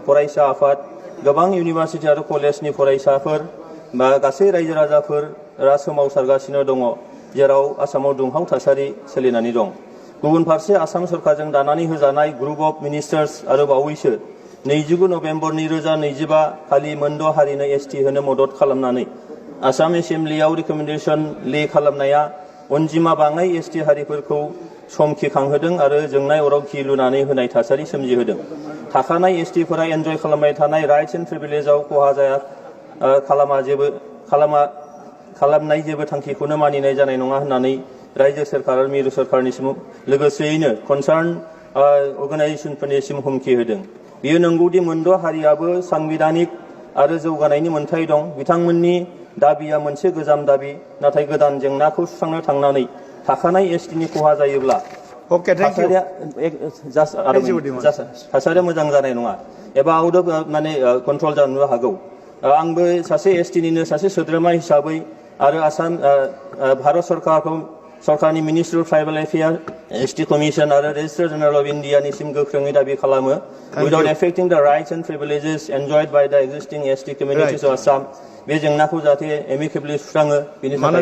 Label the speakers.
Speaker 1: फरायसा आफाद गोबां इउनिभार्सिटि आरो कलेजनि फरायसाफोर बा गासै रायजो राजाफोरा सोमावसारगासिनो दङ जेराव आसामाव दुंहाव थासारि सोलिनानै दं। गुबुन फारसे आसाम सरकारजों दानानै होजानाय ग्रुप अफ मिनिस्टार्स आरो बावैसो 29 नभेम्बर 2025 खालि मोनद' हारिनो एसटि होनो मदद खालामनानै आसाम एसेम्ब्लियाव रिकमेन्डेसन ले खालामनाया अनजिमा बाङाइ एसटि हारिफोरखौ समखिखांहोदों आरो जोंनाय अराव घि लुनानै होनाय थासारि सोमजिहोदों। थाखानाय एसटिफोरा एन्जय खालामबाय थानाय राइट्स एन्ड प्रिभिलेजाव खहा जाया खालामनाय जेबो थांखिखौनो मानिनाय जानाय नङा होननानै रायजो सरकार आरो मिरु सरकारनिसिम लोगोसेयैनो कनसार्न अर्गानाइजेसनफोरनिसिम हुमखि होदों। बेयो नंगौदि मोनद' हारियाबो सांबिधानिक आरो जौगानायनि मोन्थाय दं। बिथांमोननि दाबिया मोनसे गोजाम दाबि, नाथाय गोदान जेंनाखौ सुस्रांनो थांनानै थाखानाय एसटिनि खहा जायोब्ला थासारिया मोजां जानाय नङा एबा आउट अफ कन्ट्रल जानो हागौ। आंबो सासे एसटिनिनो सासे सोद्रोमा हिसाबै आरो आसाम भारत सरकारनि ministry of tribal affairs, ST commission आरो रेजिस्ट्रार जेनेरेल अफ इन्डियानिसिम गोख्रोङै दाबि खालामो without affecting the rights and privileges enjoyed by the existing ST communities of Assam बे जेंनाखौ जाहाथे एमिकेबलि सुस्राङो बेनि थाखाय